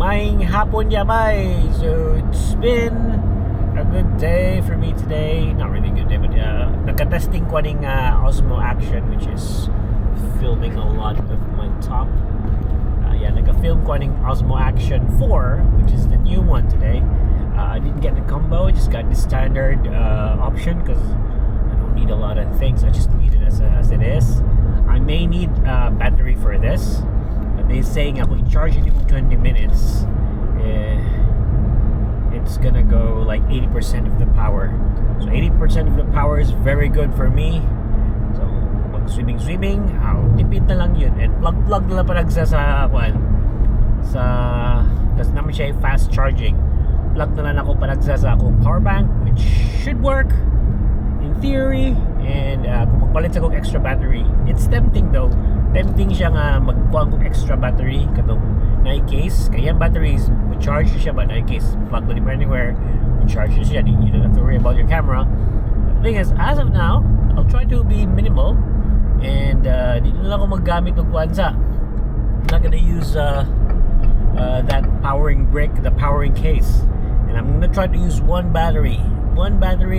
Maayong hapon yabay. So it's been a good day for me today. Not really a good day, but nagka-testing ko ning Osmo Action, which is filming a lot of my top. Yeah, nagka-film ko ning Osmo Action 4, which is the new one today. I didn't get the combo, I just got the standard option because I don't need a lot of things. I just need it as it is. I may need a battery for this, but they saying ako i-charge it in 20 minutes, eh, it's gonna go like 80% of the power. So 80% of the power is very good for me. So mag swimming swimming, aw, tipid na lang jud and plug plug na lang panagsa sa kuan sa kasi naman siya fast charging. Plug na lang ako panagsa sa akong power bank, which should work in theory, and kung magpalit sa kong extra battery, it's tempting though, tempting siya nga magkuha kong extra battery katong na case kaya yung batteries mo charge siya ba na case, plug na anywhere, charge siya, you don't have to worry about your camera. The thing is, as of now, I'll try to be minimal and di na lang ako maggamit og kuan sa, I'm not gonna use that powering brick, the powering case, and I'm gonna try to use one battery,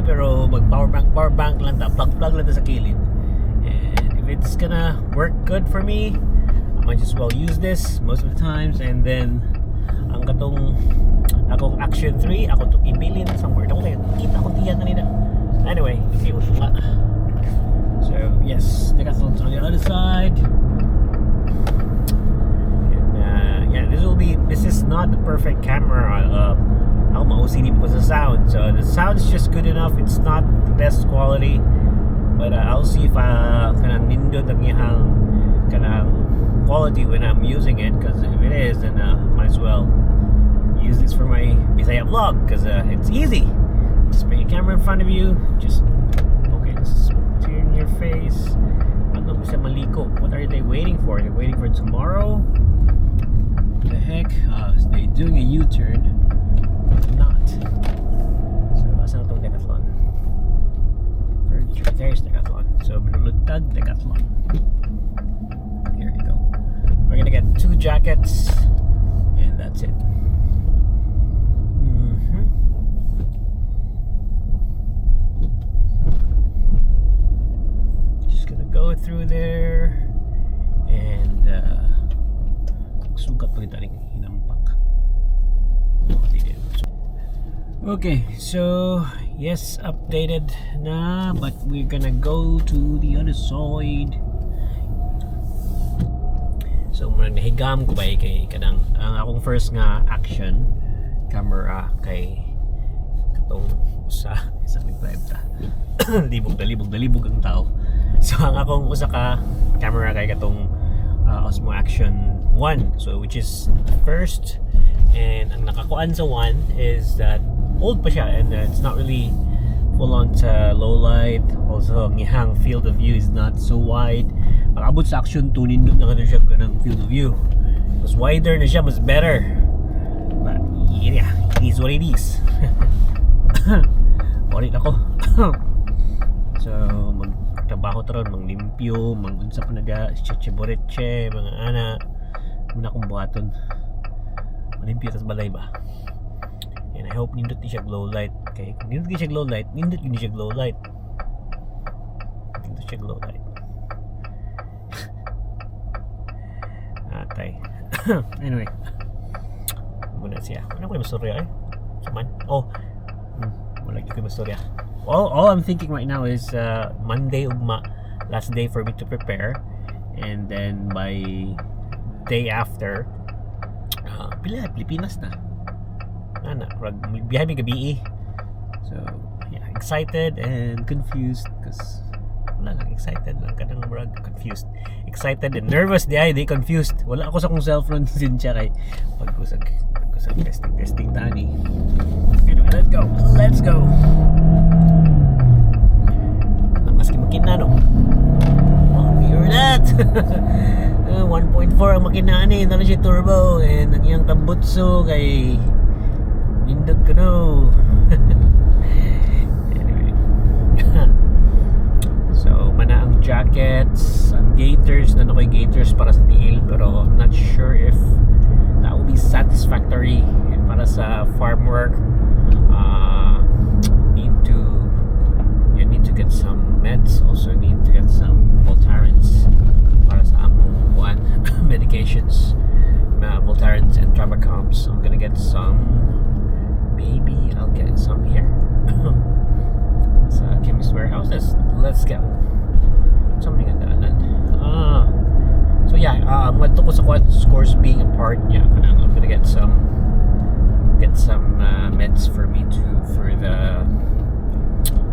pero mag power bank lang ta, plug plug lang ta sa kilid, and if it's gonna work good for me, I might just well use this most of the times. And then ang katong akong Action 3, ako itong ibilin somewhere. Ako kayo kita ko diyan kanina. Anyway, okay ko nga. So yes, Decathlon's on the other side. And yeah, this is not the perfect camera. Ako mausinip ko sa sound. So the sound is just good enough. It's not the best quality. But I'll see if kanang nindot ang iyang kanang quality when I'm using it, because if it is, then might as well use this for my Bisaya vlog, because it's easy. Just bring a camera in front of you, just okay, just turn your face. Ano mo siya maliko? What are they waiting for? They're waiting for tomorrow? The heck? They doing a U-turn. Not. So, asa na tong Decathlon? Furniture. There's Decathlon. So, manulod tag Decathlon. Here we go. We're gonna get two jackets, and that's it. Just gonna go through there and sukat pa kita ning hinampak. Oh, di din. Okay, so yes, updated na, but we're gonna go to the other side. So muna nahigam ko ba eh, kay kanang ang akong first nga action camera kay katong usa isa nag-drive ta. Libog na libog na libog ang tao. So ang akong usa ka camera kay katong Osmo Action 1. So which is the first, and ang nakakuan sa 1 is that old pa siya and it's not really full on sa low light. Also, ang iyang field of view is not so wide. Pag-abot sa Action 2, nindot na nga siya kanang field of view. Mas wider na siya, mas better. But yeah, it is what it is. Ulit ako. So, magtrabaho ta ron, manglimpyo, mag-unsa pa na ga, cheche, mga ana. Muna akong buhaton. Malimpyo tas balay ba? And I hope nindot ni siya low light. Kay kung nindot ni siya low light, nindot ni siya low light. Nindot siya low light. Atay. Anyway. Muna siya. Wala ko yung mastorya eh. Saman. Oh. Wala ko yung mastorya. All I'm thinking right now is Monday ugma, last day for me to prepare. And then by day after, pila, Pilipinas na. Ana, rag biyahe mi gabi. So, yeah, excited and confused because wala lang, excited lang kanang murag confused. Excited and nervous di ay, di confused. Wala ako sa akong cellphone siya kay pagkusag testing testing tani. Anyway, let's go. Let's go. Maski makina no. Oh, hear that? 1.4 ang makina ni, na siya turbo and ang iyang tambutso kay nindot ko no. Anyway. So, mana ang jackets, ang gaiters, na ko'y gaiters para sa tiil, pero I'm not sure if that will be satisfactory. Factory para sa farm work. Need to you need to get some meds, also need to get some Voltarens para sa among one medications, Voltarens and Travacalms. I'm gonna get some. Maybe I'll get some here sa Chemist Warehouse. Let's go. Something nga daanan. Ah, so yeah, ngadto ko sa kwan Scoresby nga part niya. Kanang I'm gonna get some meds for me to for the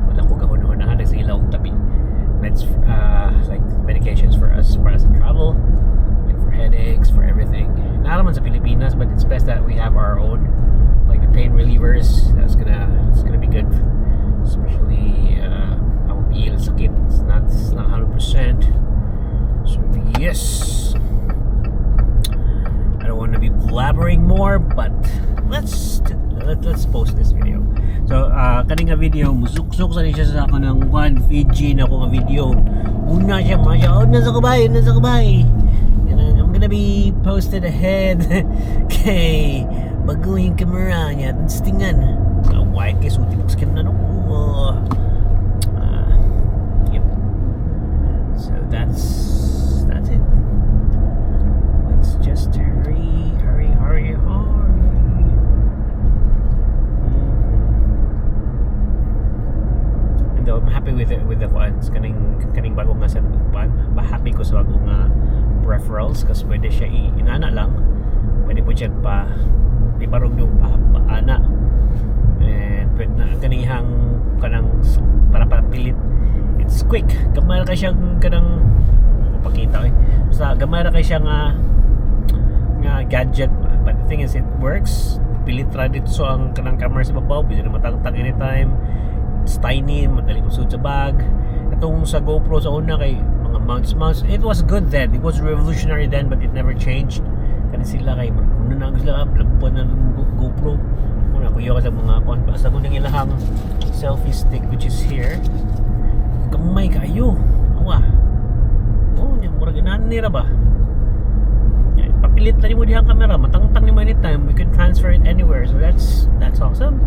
wala ko gahuna-hunahan sa ilaw tabi meds, like medications for us to travel, like for headaches, for everything. Naa man sa Pilipinas, but it's best that we have our own, like the pain relievers. That's gonna it's gonna be good, especially ang piil sakit. It's not 100%. So yes, I don't want to be blabbering more, but let's post this video. So, kani nga video, musuksok sa ni siya sa kanang one Fiji na ko nga video. Una siya, mga siya, "Oh, nasa kabay, nasa kabay." And I'm gonna be posted ahead kay bago yung camera niya, testingan. White kay suti box skin na no. Yep. So that's it. Let's just hurry, hurry, hurry, hurry. And though I'm happy with it, with the kuans kaning bago nga set kuan, ba happy ko sa bago nga peripherals kasi pwede siya inana lang. Pwede po siya pa di parang yung pa ana. And pwede na kanihang kanang para para pilit. It's quick. Gamay ra kay siyang kanang mapakita eh. Basta gamay ra kay siya nga gadget, but the thing is it works. Pilit ra dito, so ang kanang camera sa babaw pwede na matangtang anytime. It's tiny, madali mo sud sa bag. Itong sa GoPro sa una kay mga mounts mounts, it was good then, it was revolutionary then, but it never changed. Kani sila kay una na sila lampuan na ng GoPro. Una kuya ka sa mga kuan, basta kung ilahang selfie stick, which is here, gamay kayo. Awa, oh nya murag inani ra ba. Yeah, papilit na nimo dihang camera, matangtang nimo anytime. We can transfer it anywhere, so that's awesome.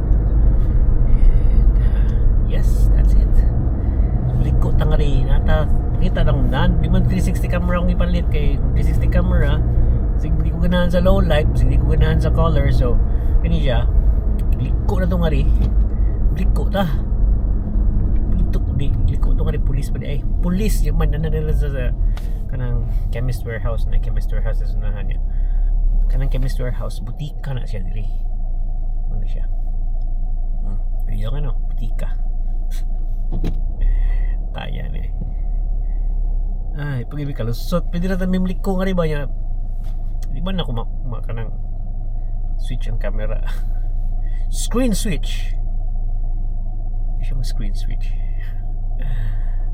And yes, that's it. Liko ta ngari nata kita lang nan di man 360 camera akong ipalit kay kung 360 camera sig di ko ganahan sa low light, sig di ko ganahan sa color. So kani siya, liko na to ngari, liko ta dito di liko to ngari. Pulis pa di ay pulis yung man na nila sa kanang Chemist Warehouse na Chemist Warehouse sa unahan niya. Kanang Chemist Warehouse, butika na siya diri. Ano siya, yung ano butika taya ni. Ay, pag ibig kalusot, pwede na tayo liko nga rin ba niya? Di ba na ako ma kanang switch ang camera? Screen switch. Di siya ma-screen switch.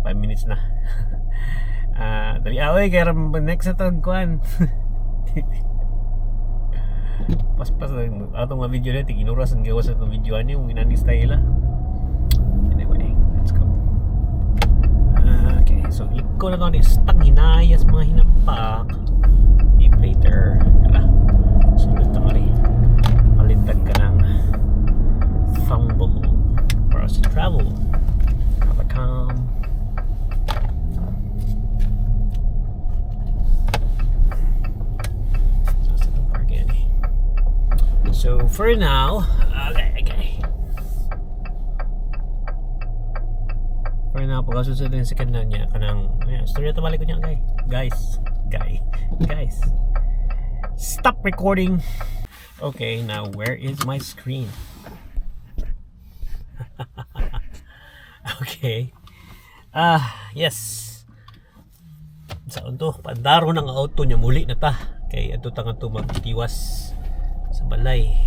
5 minutes na. Ah, dali away kaya next na to kuan. Paspas na atong nga video na tig inuras ang gawas sa atong video ani yung inani style ah. Anyway, let's go. Ah, okay, so liko na to ni stang hinayas mga hinampak. Deep later. Tara. Sulod ta mari. Palitan ka ng fumble for us to travel. Have a calm. So, sa itong park yan eh. So, for now, okay. For now, pagkasunod din sa kanan niya, kanang, yeah, story na balik ko niya, guys. Guys, guy, guys. Stop recording. Okay, now where is my screen? Okay. Ah, yes. Sa to, pandaro ng auto niya muli na ta. Kay adto ta nga to magtiwas sa balay.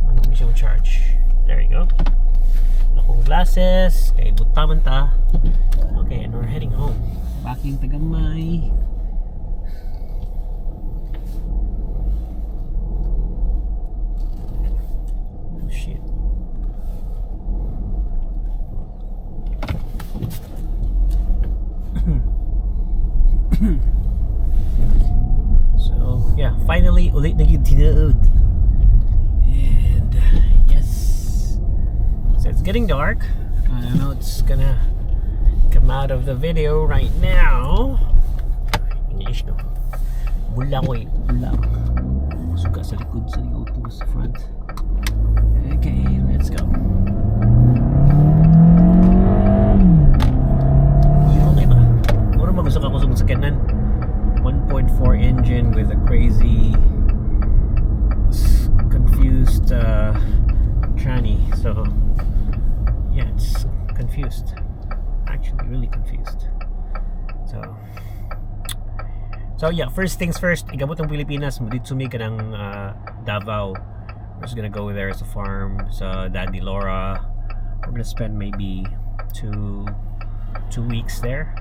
Ano mo siyang charge? There you go. Akong glasses, kay butaman ta. Okay, and we're heading home. Parking tagamay. Oh shit. So, yeah, finally Uli na gyud tinuod. And yes. So it's getting dark. I don't know, it's gonna come out of the video right now. English, no? Bula ko eh. Bula. Suka sa likod to sa front. Okay, let's go. Okay ba? Mura magusto ako sa sakyanan. 1.4 engine with a crazy confused tranny. So yeah, it's confused. Actually, really confused. So yeah, first things first, igabot ang Pilipinas, didto mi kanang Davao. We're just gonna go there sa farm sa Daddy Laura. We're gonna spend maybe 2 weeks there.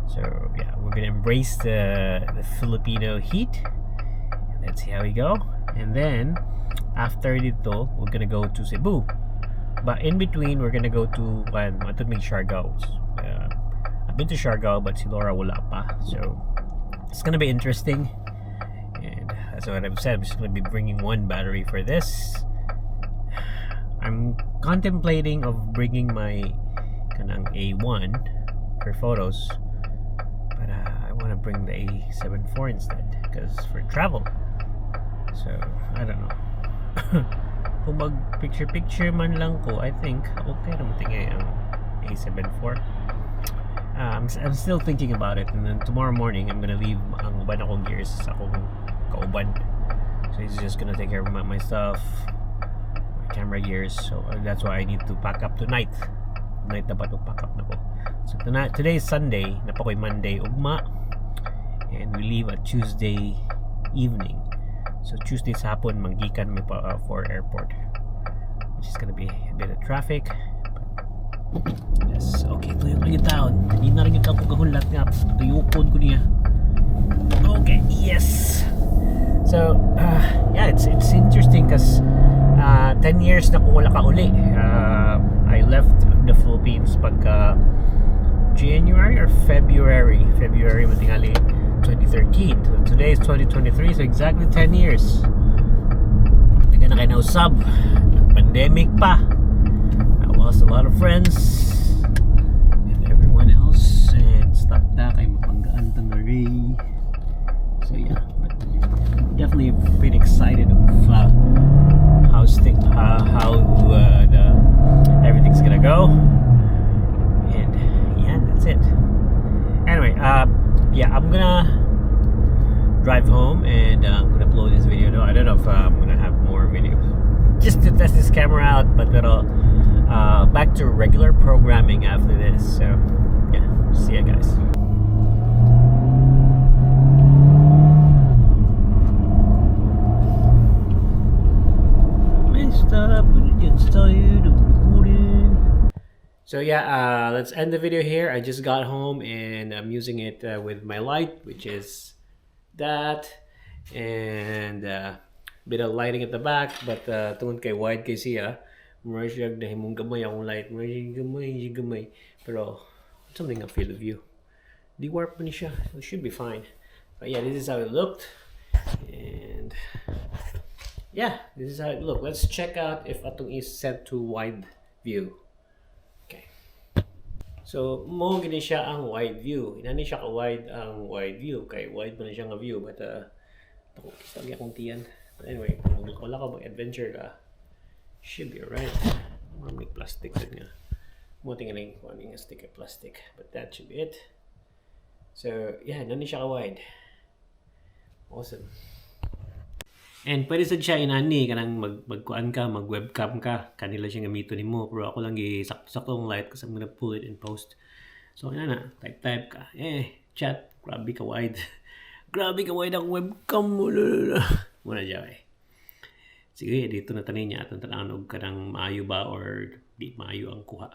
So yeah, we're gonna embrace the Filipino heat. And let's see how we go. And then after didto, we're gonna go to Cebu. But in between, we're gonna go to adto mig Siargao. I've been to Siargao, but si Laura wala pa. So it's gonna be interesting. And as what I've said, I'm just gonna be bringing one battery for this. I'm contemplating of bringing my kanang A1 for photos, but I want to bring the A7 IV instead because for travel. So I don't know. Kung mag picture picture man lang ko, I think okay naman tingay ang A7 IV. I'm still thinking about it, and then tomorrow morning I'm gonna leave ang uban akong gears sa akong kauban. So he's just gonna take care of my stuff, my camera gears. So that's why I need to pack up tonight. Tonight dapat pack up na ko. So tonight, today is Sunday, naa pa ko'y Monday ugma, and we leave at Tuesday evening. So Tuesday sa hapon manggikan mi pa for airport, which is gonna be a bit of traffic. Yes, okay, tuyok na yung taon. Hindi na rin yung ako kahulat nga. Tuyokon ko niya. Okay, yes. So, yeah, it's interesting because 10 years na kung wala ka uli. I left the Philippines pagka January or February. February matingali 2013. So today is 2023, so exactly 10 years. Taga na kayo nausab. Pandemic pa. I lost a lot of friends and everyone else and stop na kay mapanggaan tang ray. So yeah, but definitely pretty excited of how the everything's gonna go. And yeah, that's it. Anyway, yeah, I'm gonna drive home and I'm gonna upload this video. Though I don't know if I'm gonna have more videos just to test this camera out, but pero back to regular programming after this. So yeah, see ya, guys. Messed up when it gets tired of recording. So yeah, let's end the video here. I just got home and I'm using it with my light, which is that, and bit of lighting at the back, but tungod kay wide kay siya, mura siya nahimong gamay akong light, mura siya gamay, siya gamay. Pero something a field of view. Di warp man siya, it should be fine. But yeah, this is how it looked. And yeah, this is how it looked. Let's check out if atong is set to wide view. Okay. So, mao gini siya ang wide view. Inani siya ka wide ang wide view kay wide man siya nga view, but ako kita akong tiyan. But anyway, kung wala ka mag-adventure ka, should be alright. May plastic din nga. Mo tingaling kung ano nga sticker plastic. But that should be it. So, yeah, inani siya ka wide. Awesome. And pwede sad siya inani kanang magkuan ka, mag webcam ka, kanila siya gamiton nimo, pero ako lang gi sakto ang light kasi I'm gonna pull it in post. So ina na, type type ka. Eh, chat, grabe ka wide. Grabe ka wide ang webcam mo. Muna siya eh. Sige, dito na tanin niya atong tan-awon og kanang maayo ba or di maayo ang kuha.